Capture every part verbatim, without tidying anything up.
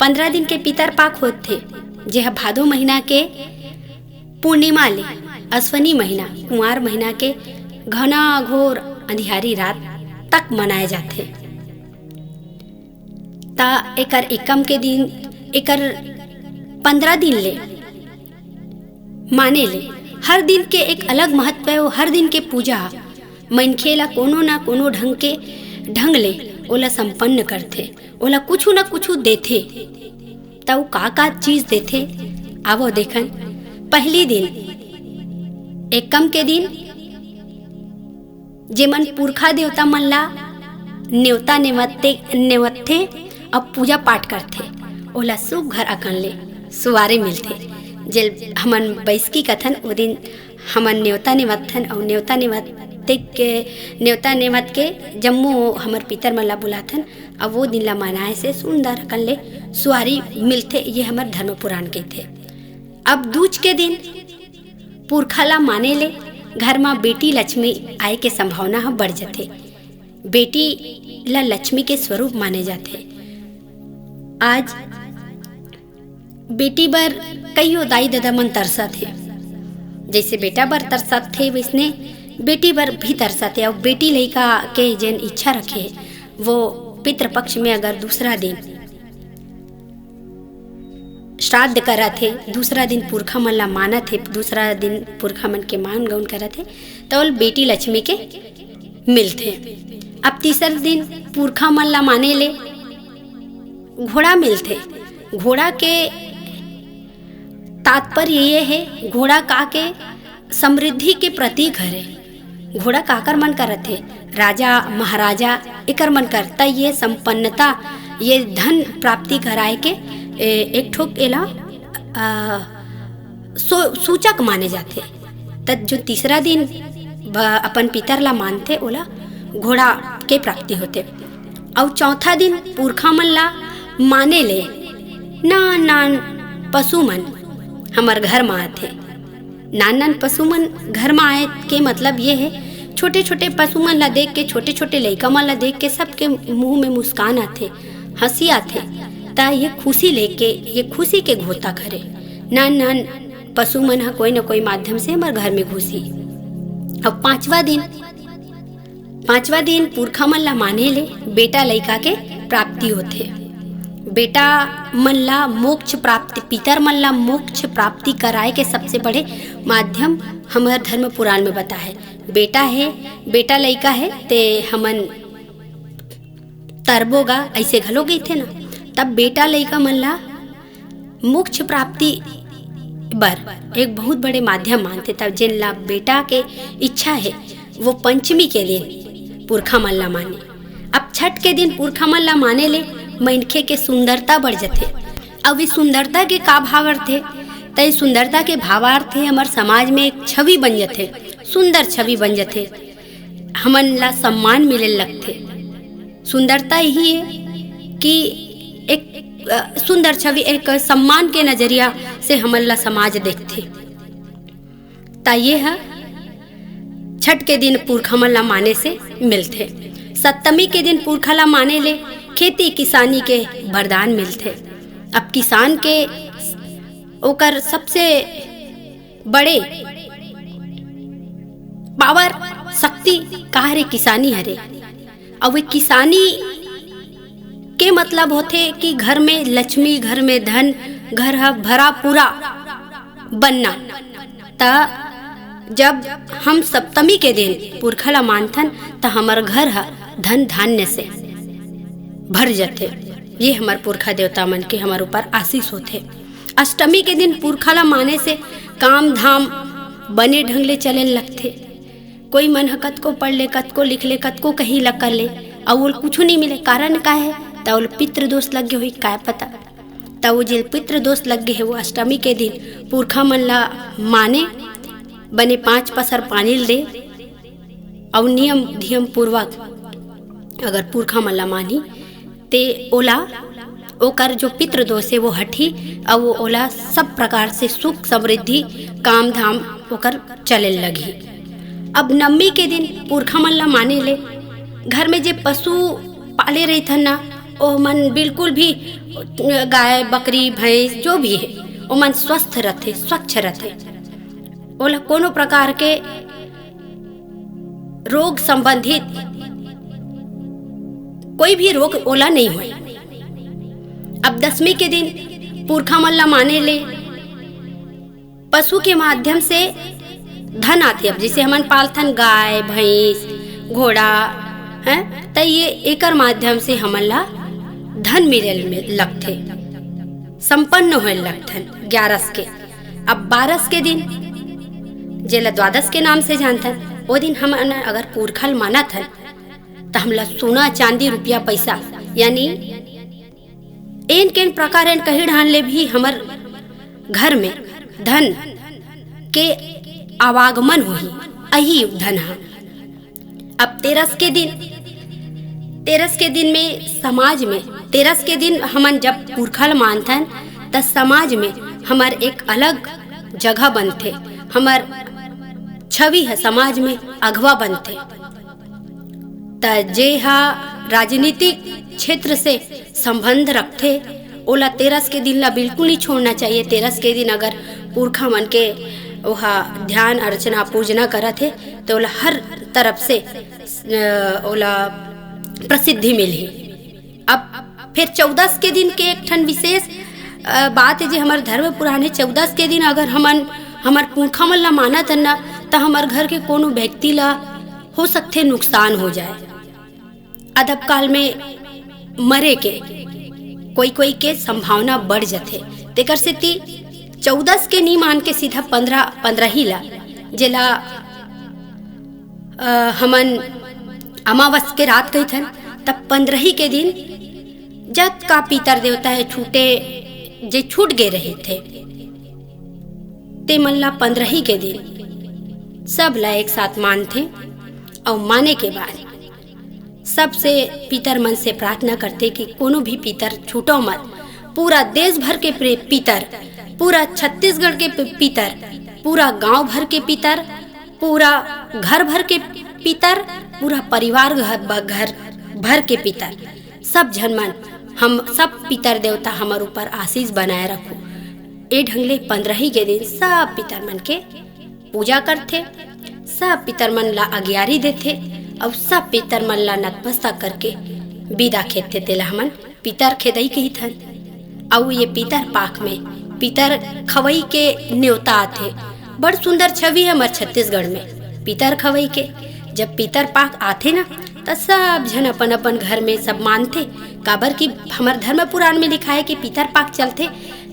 पंद्रह दिन के पितरपाख होथे, जेह भादो महीना के पूर्णिमा ले अश्विनी महीना, कुंवार महीना के घना घोर अंधियारी रात तक मनाए जाथे। त एकर एकम के दिन, एकर पंद्रह दिन ले माने ले, हर दिन के एक अलग महत्व हे। हर दिन के पूजा मनखे ला कोनो ना कोनो ढंग के, ढंग ले ओला संपन्न करथे, ओला कुछु ना कुछु देथे। त ऊ का का चीज देथे, आवो देखन। पहली दिन, एकम के दिन, जेमन पुरखा देवता मन ला नेवता नेवते, नेवतथे अउ पूजा पाठ करथे, ओला सुग्घर अकन ले सुवारी मिलथे। जेल हमन बैसकी कथन, ओ दिन हमन नेवता नेवतथन अउ नेवता नेवते के, नेवता नेवत के जम्मो हमर पितर मन ला बुलाथन, अउ वो दिन ला मनाए से सुंदर अकन ले सुवारी मिलथे। ये हमर धर्म पुराण कहिथे। अब दूज के दिन पुरखा ला माने ले घर म बेटी लक्ष्मी आए के संभावना ह बढ़ जथे। बेटी ला लक्ष्मी के स्वरूप माने जाथे। आज बेटी बर कइयो दाई ददा मन तरसत हे, जइसे बेटा बर तरसत हे वइसने बेटी बर भी तरसत हे। अउ बेटी लइका के जेन इच्छा रखे हे, वो पितृपक्ष में अगर दूसरा दिन श्राद्ध करत हे, दूसरा दिन पुरखा मन ला मानत हे, दूसरा दिन पुरखा मन के मान गौन करत हे, त ओल बेटी लक्ष्मी के मिलथे। अब तीसर दिन पुरखा मन ला माने ले घोड़ा मिलथे। घोड़ा के तात्पर्य ये हे, घोड़ा का के समृद्धि के प्रतीक हरे। घोड़ा काकर मन करत हे? राजा महाराजा एकर मन करता। ये संपन्नता, ये धन प्राप्ति कराए के ए, एक ठोक एला, आ, सो, सूचक माने जाथे। त जो तीसरा दिन ब-, अपन पितर ला मानथे, ओला घोड़ा के प्राप्ति होथे। अउ चौथा दिन पुरखा मन ला माने ले नान नान पशु मन हमर घर म आथे। नान नान पशु मन घर म आए के मतलब ये हे, छोटे छोटे पशु मन ला देख के, छोटे छोटे लइका मन ला देख के सबके मुंह में मुस्कान आथे, हंसी आथे। त ये खुशी लेके, ये खुशी के घोतक हरे। नान नान पशु मन ह कोई न कोई माध्यम से हमर घर में घुसी। अब पांचवा दिन, पांचवा दिन पुरखा मन ला माने ले बेटा लइका के प्राप्ति होथे। बेटा मन ला मोक्ष प्राप्ति, पितर मन ला मोक्ष प्राप्ति कराए के सबसे बड़े माध्यम हमर धर्म पुराण में बताए हे। बेटा हे, बेटा लइका हे, ते हमन तरबो गा, अइसे घलो कहिथे ना। तब बेटा लइका मन ला मोक्ष प्राप्ति बर एक बहुत बड़े माध्यम मानथे। तब जेन ला बेटा के इच्छा हे, वो पंचमी के दिन पुरखा मन ला माने। अब छठ के दिन पुरखा मन ला माने ले मनखे के सुंदरता बढ़ जथे। अब इस सुंदरता के का भाव अर्थ हे? त इस सुंदरता के भावार्थ हे, हमर समाज में एक छवि बन जथे, सुंदर छवि बन जथे, हमन ला सम्मान मिले लगथे। सुंदरता यही हे कि एक, अ, सुंदर छवि, एक सम्मान के नजरिया से हमन ला समाज देखथे। त ये ह छठ के दिन पुरखा मन ला माने से मिलथे। सप्तमी के दिन पुरखा ला माने ले खेती किसानी के वरदान मिलथे। अब किसान के ओकर सबसे बड़े पावर, शक्ति का हरे? किसानी हरे। अउ वे किसानी के मतलब होथे कि घर में लक्ष्मी, घर में धन, घर ह भरा पूरा बनना। त जब हम सप्तमी के दिन पुरखा ला मानथन, त हमर घर ह धन धान्य से भर जथे। ये हमर पुरखा देवता मन के हमर ऊपर आशीष होथे। अष्टमी के दिन पुरखा ला माने से काम धाम बने ढंग ले चले लगथे। कोई मन ह कतको पढ़ ले, कतको लिख ले, कतको कहीं ला कर ले, अउ ओल कुछु नहीं मिले। कारण का हे? त ओल पितृदोष लग गे होही, काय पता। त वो जेल पितृदोष लग गे हे, वो अष्टमी के दिन पुरखा मन ला माने, बने पांच पसर पानी ल दे, अउ नियम धियम पूर्वक अगर पुरखा मन ला मानही, ते ओला, ओकर जो पितृदोष हे, वो हटही, अउ वो ओला सब प्रकार से सुख, समृद्धि, काम धाम ओकर चले लगही। अब नवमी के दिन पुरखा मन ला माने ले, घर में जे पशु पाले रहिथन ना, ओह मन बिल्कुल भी गाय, बकरी, भैंस जो भी हे, ओमन स्वस्थ रथे, स्वच्छ रथे। ओला कोनो प्रकार के रोग संबंधित कोई भी रोग ओला नहीं होय। अब दसमी के दिन पुरखा मन ला माने ले पशु के माध्यम से धन आथे। अब जैसे हमन पालथन गाय, भैंस, घोड़ा, हैं, त ये एकर माध्यम से हमन ला धन मिले ल लगथे, संपन्न होए ल लगथन ग्यारस के। अब बारस के दिन, जेला द्वादश के नाम से जानथन, ओ दिन हमन अगर पुरखा ल मानत हन, त हमला सोना, चांदी, रुपया, पैसा, यानी एन केन प्रकार एन कहीं ढान ले भी हमर घर में धन के आवागमन होही, अही धन ह। अब तेरस के दिन, तेरस के दिन में समाज में, तेरस के दिन हमन जब पुरखा ल मानथन, त समाज में हमर एक अलग जगह बनथे, हमर छवि ह समाज में अगवा बनथे। त जे ह राजनीतिक क्षेत्र से संबंध रखथे, ओला तेरस के दिन ला बिल्कुल नहीं छोड़ना चाहिए। तेरस के दिन अगर पुरखा मन के ओहा ध्यान, अर्चना, पूजना करत हे, त ओला हर तरफ से, अ, ओला प्रसिद्धि मिलही। अब फिर चौदस के दिन के एक ठन विशेष, अ, बात हे, जे हमर धर्म पुराण हे। चौदस के दिन अगर हमन, हमर पुरखा मन ला मानत हन ना, त हमर घर के कोनो व्यक्ति ला हो सकथे नुकसान हो जाए। अदब काल में मरे के कोई कोई के संभावना बढ़ जथे। तेकर सेती चौदस के नी मान के सीधा पंद्रह, पंद्रही ला, जेला, अ, हमन अमावस के रात कहिथन, तब पंद्रही के दिन जतका पितर देवता हे छूटे, जे छूट गे रहिथे, ते मन ला पंद्रही के दिन सब ला एक साथ मानथे। अउ माने के बाद सबसे पितर मन से प्रार्थना करथे कि कोनो भी पितर छूटो मत। पूरा देश भर के प्रे-, पितर, पूरा छत्तीसगढ़ के पि-, पितर, पूरा गांव भर के पितर, पूरा घर भर के पितर, पूरा परिवार घर, ब-, घर भर के पितर, सब झन मन, हम सब पितर देवता हमर ऊपर आशीष बनाए रखो। ए ढंग ले पंद्रही के दिन सब पितर मन के पूजा करथे, सब पितर मन ला अगियारी देथे, अउ सब पितर मन ला नतमस्तक करके बिदा खेदथे, तेला हमन पितर खेदई कहिथन। अउ ये पितर पाख में पितर खवई के नेवता आथे। बड़ सुंदर छवि हे हमर छत्तीसगढ़ में पितर खवई के। जब पितर पाख आथे ना, त सब झन अपन अपन घर में सब मानथे, काबर कि हमर धर्म पुराण में लिखाय हे कि पितर पाख चलथे,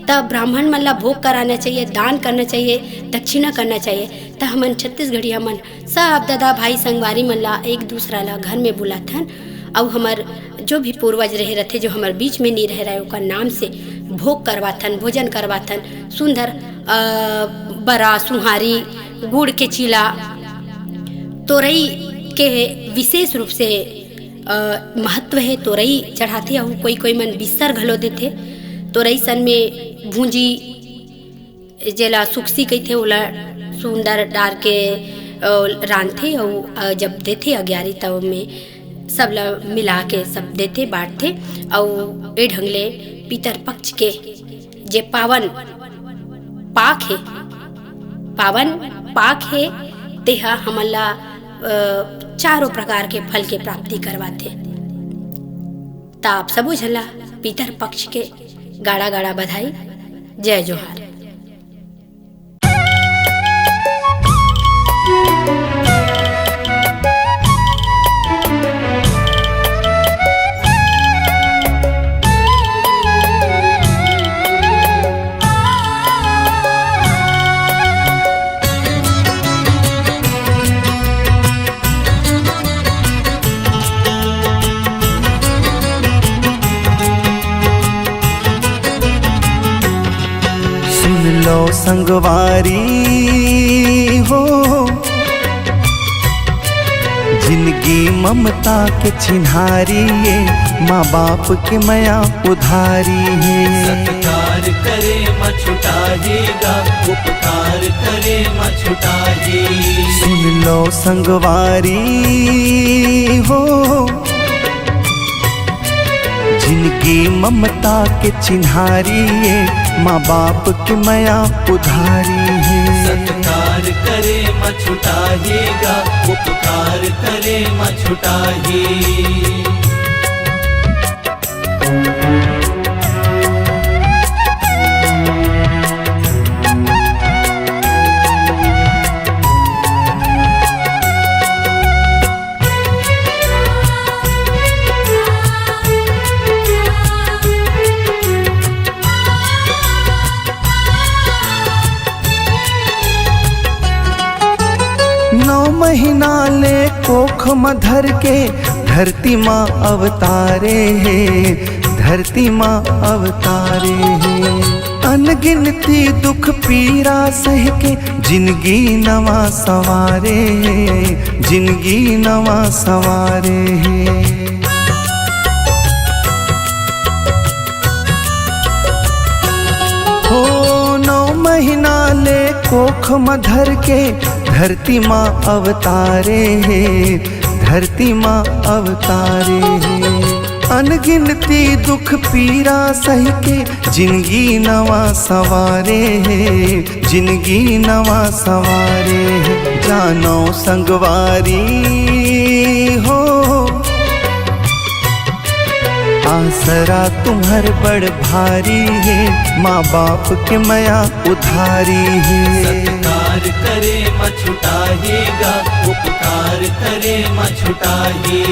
त ब्राह्मण मन ला भोग कराना चाहिए, दान करना चाहिए, दक्षिणा करना चाहिए। त हमन छत्तीसगढ़िया मन सब ददा भाई संगवारी मन ला एक दूसरा ला घर में बुलाथन, अउ हमर जो भी पूर्वज रहे रथे, जो हमर बीच में नी रहे रहे, ओकर नाम से भोग करवाथन, भोजन करवाथन, सुंदर, अ, बरा, सुहारी, गुड़ के चीला, तोरई के विशेष रूप से, अ, महत्व हे। तोरई चढ़ाथे, अउ कोई कोई मन बिस्सर घलो देथे। तोरई सन में भूंजी, जेला सुकसी कहिथे, ओला सुंदर डार के, अ, रांधथे अउ, अ, जब देथे अगियारी, त ओमे सब ल मिला के सब देथे, बांटथे। अउ ए ढंग ले पितर पक्ष के जे पावन पाख हे, पावन पाख हे, तेहा हमन ला, अ, चारों प्रकार के फल के प्राप्ति करवाथे। त आप सबो झन ला पितर पक्ष के गाड़ा गाड़ा बधाई। जय जोहार। सुन लो संगवारी हो, जिनगी ममता के चिन्हारी ये, माँ बाप के मया उधारी हे। सत्कार करे म छुटाही गा, उपकार करे म छुटाही। सुन लो संगवारी हो, जिन गी ममता के चिन्हारी ये, माँ बाप के मया उधारी हे। सत्कार करे म छुटाही गा, उपकार करे म छुटाही। नौ महीना ले कोख म धर के धरती म अवतारे हे, धरती म अवतारे हे। अनगिनती दुख पीरा सह के जिनगी नवा संवारे हे, जिनगी नवा संवारे हे। हो नौ महीना ले कोख म धर के धरती म अवतारे हे, धरती म अवतारे हे। अनगिनती दुख पीरा सह के जिनगी नवा संवारे हे, जिनगी नवा संवारे हे। जानो संगवारी हो, आसरा तुम्हर बड़ भारी हे, माँ बाप के मया उधारी हे। सत्कार करे म छुटाही गा, उपकार करे म छुटाही।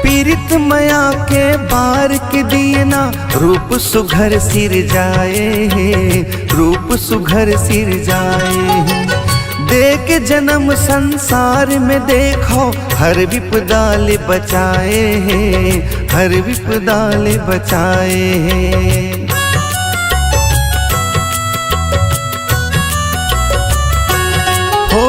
पीरित मया के बार के दिए ना, रूप सुघर सिरजाए हे, रूप सुघर सिरजाए हे। दे के जन्म संसार में देखो, हर विपदा ले बचाए हे, हर विपदा ले बचाए हे। हो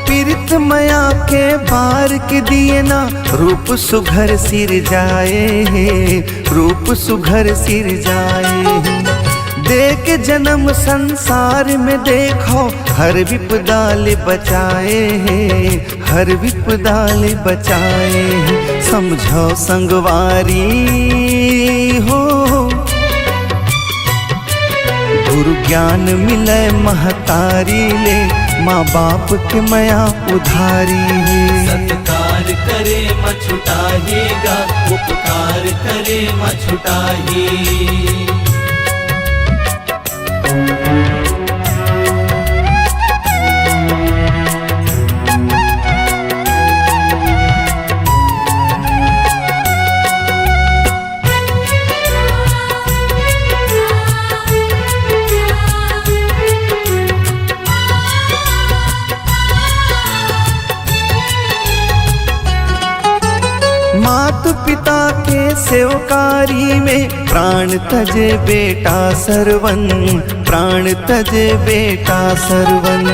पीरित मया के बार के दिए ना, रूप सुघर सिरजाए हे, रूप सुघर सिरजाए हे। दे के जन्म संसार में देखो, हर विपदा ले बचाए हे, हर विपदा ले बचाए हे। समझो संगवारी हो, गुरु ज्ञान मिले महतारी ले, माँ बाप के मया उधारी हे। सत्कार करे म छुटाही गा, उपकार करे म छुटाही। मात पिता के सेवकारी में, प्राण तजे बेटा सरवन, प्राण तजे बेटा सरवन।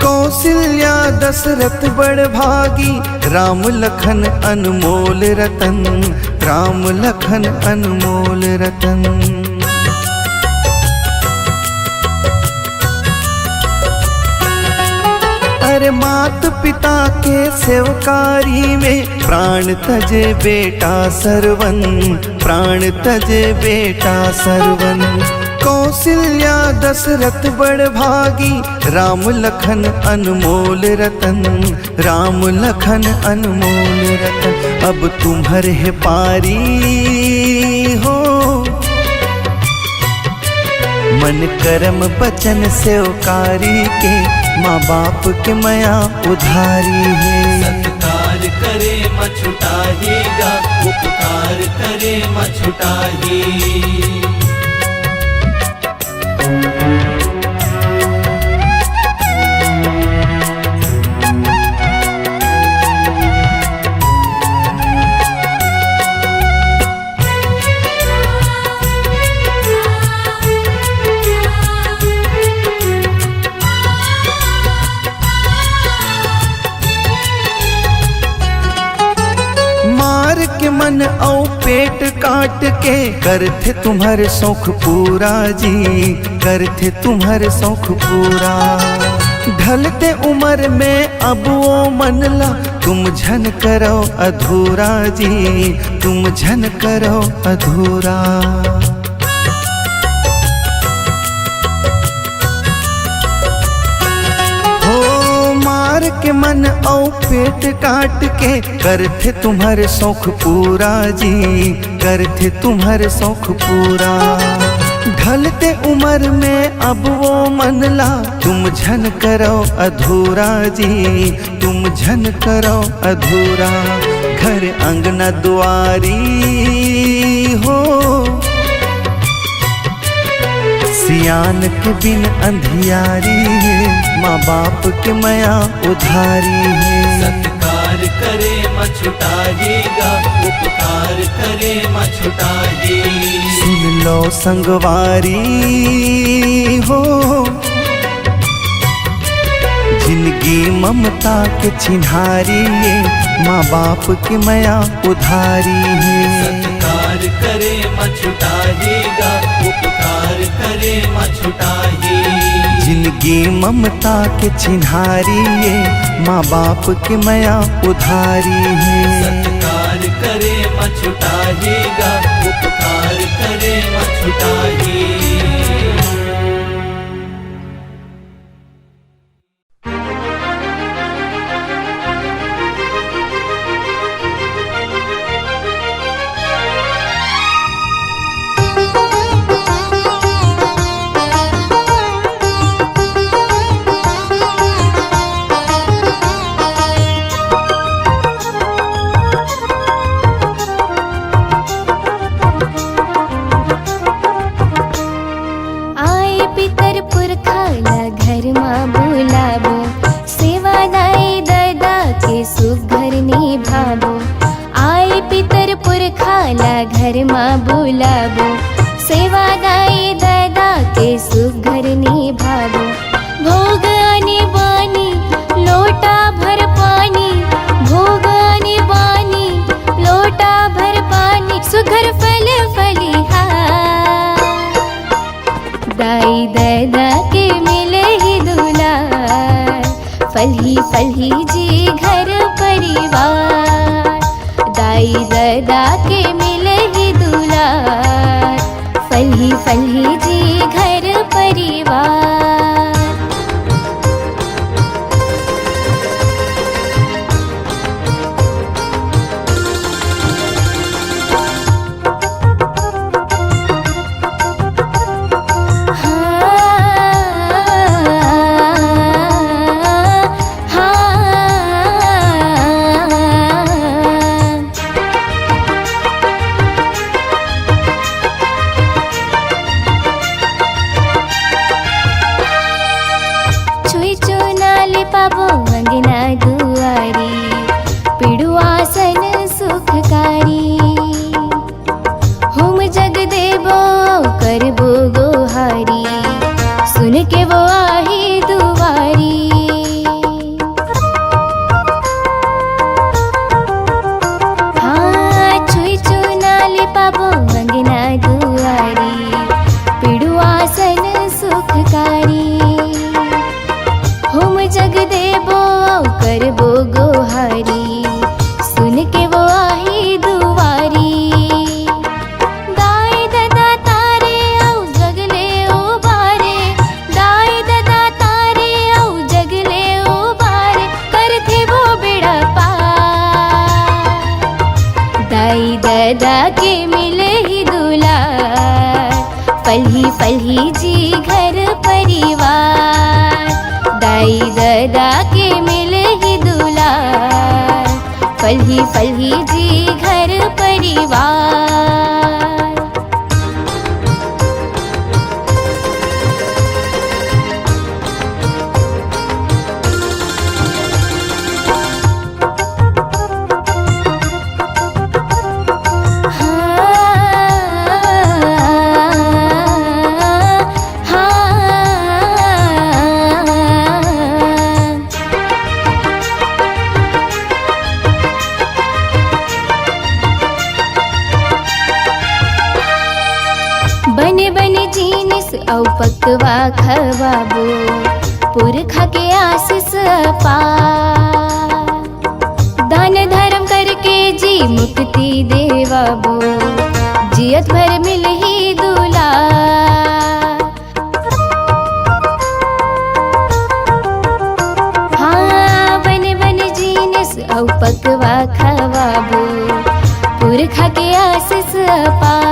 कौशल्या दशरथ बड़ भागी, राम लखन अनमोल रतन, राम लखन अनमोल रतन। अरे मात पिता के सेवकारी में, प्राण तजे बेटा सरवन, प्राण तजे बेटा सरवन। कौशल्या दशरथ बड़ भागी, राम लखन अनमोल रतन, राम लखन अनमोल रतन। अब तुम्हर हे पारी हो, मन करम बचन सेवकारी के, माँ बाप के मया उधारी हे। सत्कार करे म छुटाही गा, उपकार करे म छुटाही। अउ पेट काट के करथे तुम्हर शौक पूरा जी, करथे तुम्हर शौक पूरा। ढलते उमर में अब ओ मन ला तुम झन करो अधूरा जी, तुम झन करो अधूरा। हो मार के मन अउ पेट काट के करथे तुम्हर शौक पूरा जी, करथे तुम्हर शौक पूरा। ढलते उमर में अब ओ मन ला तुम झन करो अधूरा जी, तुम झन करो अधूरा। घर अंगना दुआरी हो, सियान के बिन अंधियारी हे, माँ बाप के मया उधारी हे। सत्कार करे म छुटाही गा, उपकार करे म छुटाही। सुन लो संगवारी हो, जिनगी ममता के चिन्हारी ये, माँ बाप के मया उधारी हे। सत्कार करे म छुटाही गा, उपकार करे म छुटाही। जिनगी ममता के चिन्हारी ये, माँ बाप के मया उधारी हे। सत्कार करे म छुटाही गा, उपकार करे म छुटाही। आए पितर पुरखा ला घर मा बुलाबो, सेवा दाई ददा के सुघर निभाबो। आए पितर पुरखा ला घर मा बुलाबो, सेवा दाई ददा के सुघर निभाबो। भोग आनी बानी लोटा भर पानी, भोग आनी बानी लोटा भर पानी, सुघर फल फलिहार। दाई ददा के मिलही दुलार, फलही फलही जी घर परिवार। दाई ददा के मिलही दुलार, फलही फलही जी घर परिवार। छुई चूना लिपाबो अंगना दुआरी, पिड़ुआसन सुखकारी। होम जग देबो करबो गोहारी, सुन के वो आही दुआरी। हाँ, छुई चूना लिपाबो अंगना दुआरी, पिड़ुआसन सुखकारी। होम जग देबो करबो गोहारी, सुन के वो आही दुआरी। दाई ददा तारे अउ जग ले उबारे, दाई ददा तारे अउ जग ले उबारे, करथे वो बेड़ा पार। दाई ददा के मिलही दुलार, फलही फलही जी घर परिवार। दाई ददा के मिलही दुलार, फलही फलही जी घर परिवार। अउ पकवा खवाबो, पुरखा के आशीष अपार। दान धर्म करके जी मुक्ति देवाबो, जियत भर मिलही दुलार। हाँ, बने बने जिनिस अउ पकवा खवाबो, पुरखा के आशीष अपार।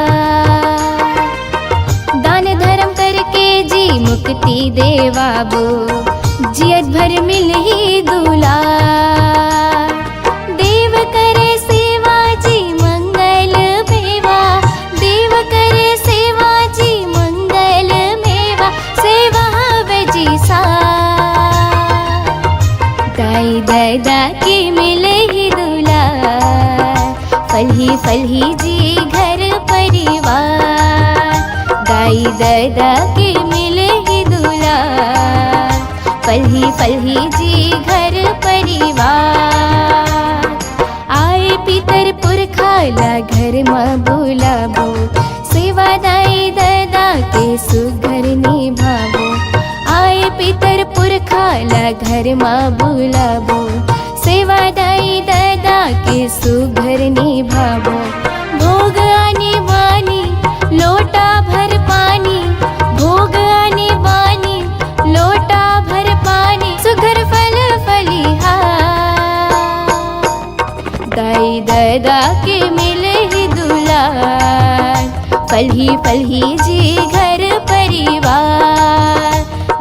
दान धर्म करके जी मुक्ति देवाबो, जियत भर मिलही दुलार। देव करे सेवा जी मंगल मेवा, देव करे सेवा जी मंगल मेवा, सेवा हवे जी सार। दाई ददा के मिलही दुलार, फलही फलही जी घर परिवार। दाई ददा के मिलही दुलार, फलही फलही जी घर परिवार। आए पितर पुरखा ला घर म बुलाबो, सेवा दाई ददा के सुघर निभाबो। आए पितर पुरखा ला घर म बुलाबो, सेवा दाई ददा के सुघर निभाबो। भोग आनी बानी लोटा भर पानी, भोग आनी बानी लोटा भर पानी, सुघर फल फलिहार। दाई ददा के मिलही दुलार, फलही फलही जी घर परिवार।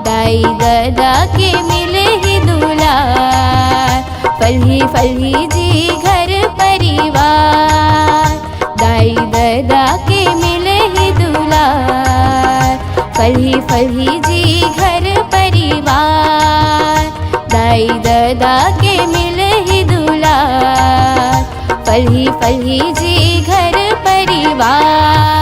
दाई ददा के मिलही दुलार, फलही फलही जी घर परिवार। दाई ददा के मिलही दुलार, फलही फलही जी घर परिवार। दाई ददा के मिलही दुलार, फलही फलही जी घर परिवार।